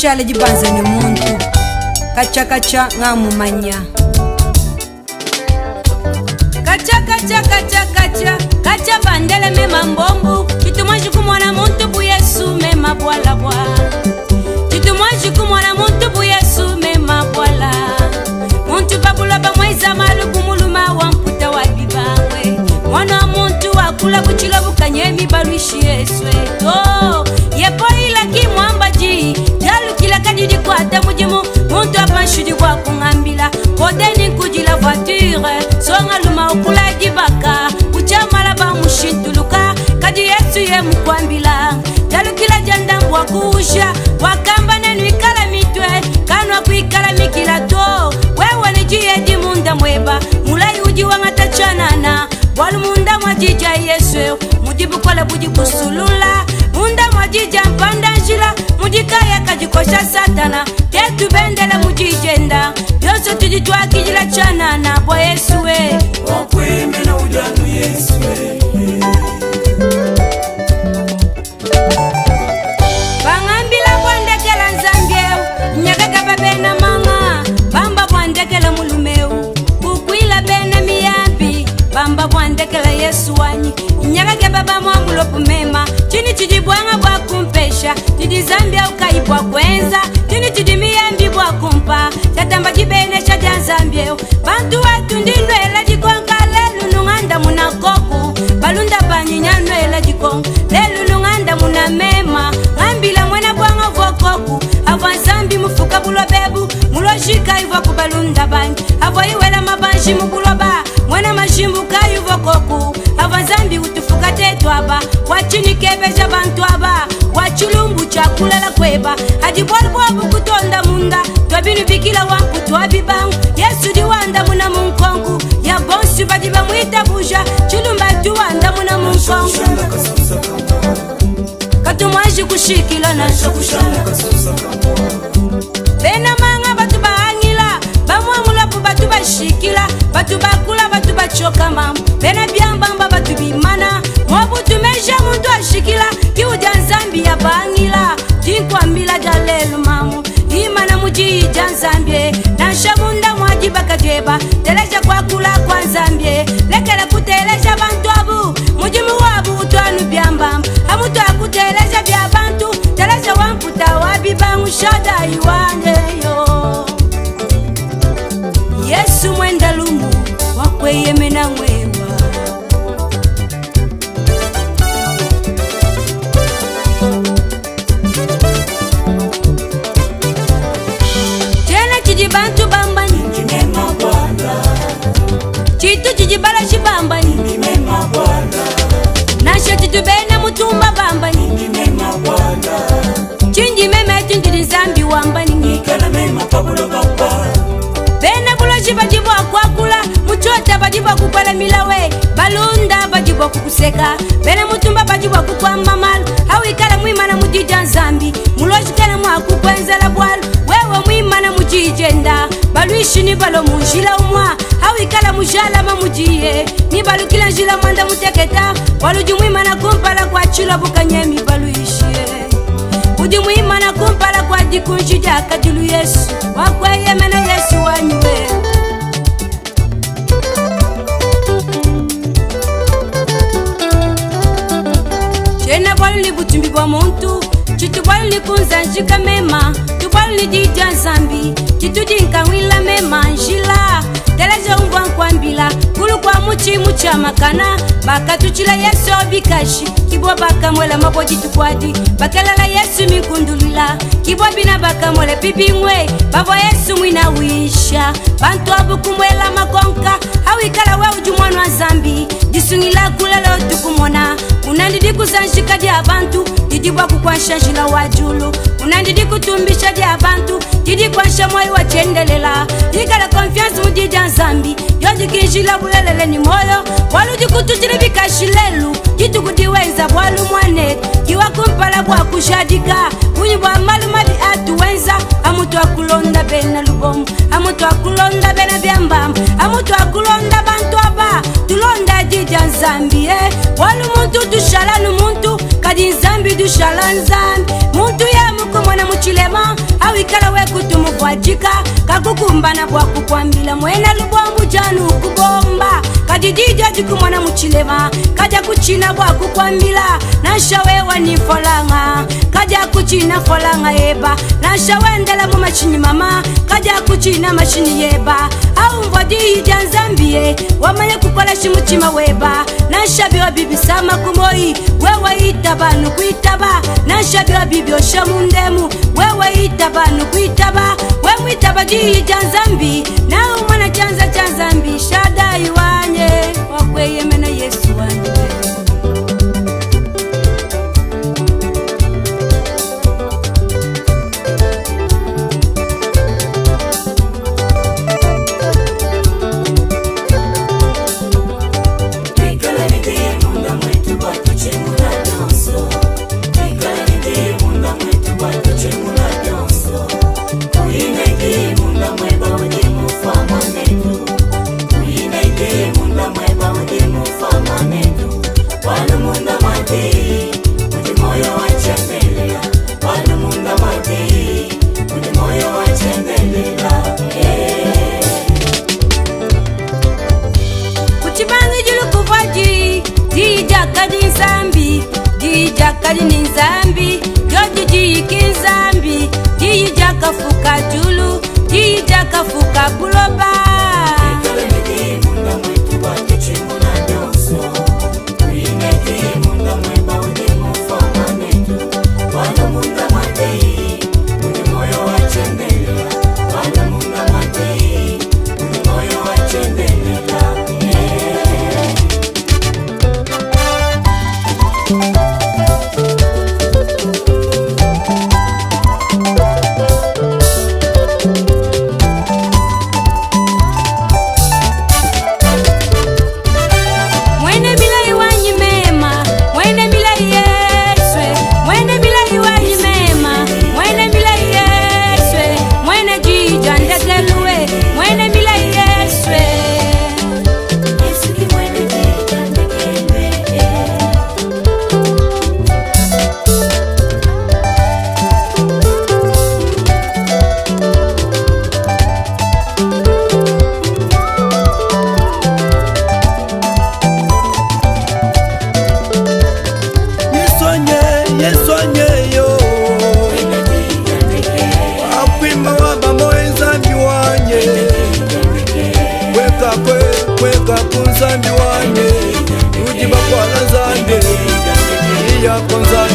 Mushale dibanza ne muntu katshia katshia ngamumanya. Katshia katshia katshia katshia katshia bandele mema mbombu tshitu mwanji kumona muntu bu Yesu mema bwala bwa tshitu mwanji kumona muntu bu Yesu mema bwala muntu pa buloba mweza malu bu muluma wa mputa wa bibangwe mwana wa muntu wakula buchilo bukanyemi balwishi Yeswe to yepoila kimwambaji jalukila kadidi kwata mudimu muntu apanshidi bwa kungambila kodeni nkudila voiture songa luma okula dibaka kuchamala bamushintuluka kadi Yesu ye mukwambila jalukila jandambwa kuusha wakamba nenu ikala mitwe kanwa kuikala mikila to wewe ni jiyedi munda mweba mulayi udi wangata chanana bwalu munda mwa jija Yesu mudi bukola budi busulula munda mwa jija mpanda njila mudikaya kadikosha satana tetu bendela mudijenda byonso tudi twakidila chanana bwa Yesu we wakwemena ujanu Yesu we bangambila bwandekela nzambi eu nyakaka babena manga bamba bwandekela mulumeu kukwila bena miyambi bamba bwandekela Yesu wanyi nyakake baba mwamulopu mema chini chidi bwanga bwa kumpesha chidi zambi ukai bwa kwenza chini chidi miyambi bwa kumpa chatamba chibenesha dya nzambi eu bantu wetu ndinwela dikonka lelu nung'anda muna koku balunda banyinya nwela dikonka lelu nung'anda muna mema ng'ambila mwena bwanga vokoku avwa nzambi mufuka bulobebu mulojika ivwa kubalunda banyi avwa iwela mabanji mubuloba mwena majimbu kaivokoku avwa nzambi utufuka tetwaba wachinikebeja bantu aba wachilumbu chakulala kweba adi bwalu bwabu kutonda munda twabinu bikila wampu twabibangu Yesu diwanda muna munkonku ya bonsu badi bamwita buja chilumba tuwanda muna munkonku Kushala kasusa kamwa katumwaji kushikila nansha Kushala kasusa kamwa bena manga batu baangila bamwamulapu batu bashikila batu bakula batu bachokama bena byambamba batu bimana mwabutumeja muntu ashikila kiu dya nzambi ya bangila dinkwambila dya lelu mamu imana mujiyi dya nzambie nansha munda mwadibaka dyeba teleja kwakula kwa nzambie lekela kuteleja bantu abu mudimu wabu utwanu byambamba amutu akuteleja bya bantu teleja wamputa wabibangu shada iwandeyo Yesu mwenda lumu wakweyemena mwewa Chena chidi bantu bambani Ndimema Bwana chitu chidi balashi bambani Ndimema Bwana nasha chitu bena mutumba bambani Ndimema Bwana chindi meme chindidi nzambi wambani Ikala mema pabulo baba bena buloshi badi bwa kwakula muchota badi bwa kukwela milawe balunda badi bwa kukuseka bena mutumba badi bwa kukwamba malu awikala mwimana mudidya nzambi muloshi kena mwa kukwenzela bwalu wewe mwimana mujijenda balwishi ni balo munjila umwa awikala mujalama mujiye ni balukila njila mwanda muteketa waludi mwimana kumpala kwa chilo bukanyemi balwishiye udi mwimana kumpala kwa dikunji dya kadilu Yesu wakweyemena Yesu wanywe Chena bwalu ni butumbi bwa muntu chitu bwalu ni kunza njika mema tubwalu ni didya nzambi chitu dinkawila mema njila teleja umbwa nkwambila kulu kwa muchi mucha makana bakatuchila Yesu obikashi kibwa bakamwela mabodi tukwadi bakelela Yesu mikundulila kibwa bina bakamwela pipingwe bavwa Yesu mwina wisha bantu abu kumwela makonka awikala we udi mwana wa nzambi disungila kulelo tukumona unandidi kuzanjika dya bantu didi bwa kukwansha njila wa julu unandidi kutumbisha dya bantu didi kwansha moyo wa chendelela dikala confiance mudi dya nzambi yodikinjila bulelele ni moyo bwalu dikututile bikashi lelu dituku diwenza bwalu mwane kiwa kumpala bwa kushadika bunyi bwa malu mabi atuwenza amutu akulonda bena lubomu amutu akulonda bena byambamba amutu akulonda bantu aba tulonda didya nzambi eh. Bwalu muntu tushala nu muntu kadi nzambi dushala nzambi muntu ye mukumona muchilema. wikala wekutumuvuadika kakukumbana bua kukuambila mwena lubombu janu kubomba kadi didia dikumona mutshilema kadia kuchina bua kukuambila nansha wewa ni folanga kadia kuchina folanga yeba nansha wendela mu mashinyi mama kadia kuchina mashinyi yeba aumvua diyi dia nzambi ye wamanya kukolesha mutima weba nansha biobi bisama kumoi wewe itaba nukuitaba nansha biobi biosha mundemu wewe itaba nukuitaba wemwitaba diyi dia nzambi nawe mwana chanza cha nzambi shadai wanye wakweyemena yesu wanye. Twikale ndiye munda mwetu bwatuchimula byonso. Twikale ndiye munda mwetu bwatuchimula byonso. Tuine ndiye munda mweba udi mufa mwanetu. Tuine ndiye munda mweba udi mufa mwanetu. Wanu munda mwati, udi moyo wachendelela. Wanu munda mwati, udi moyo wachendelela. Yeah. Kuchibangijilu kuvaji dijakadi nzambi dijakadi ni nzambi jodi diyiki nzambi diyijakafuka julu diyijakafuka buloba. Twikale ndiye munda mwetu bwatuchimula byonso. Tuine ndiye munda mweba udi mufa mwanetu. Wanu munda mwati, udi moyo wachendelela. Wanu munda mwati, udi moyo wachendelela. Yeah. Mwene milayi wanyi mema, mwene milayi yeswe, mwene milayi wanyi mema, mwene milayi yeswe, mwene jija ndekelue, mwene milayi yeswe. Yesu ki mwene jitandekelwe. Yesonye, yesonye yo Mwene jitandekelwe. akwimba waba moyo nzambi wanye kwekakwe kweka ku nzambi wanye udi bakwala nzambi iyako nzambi.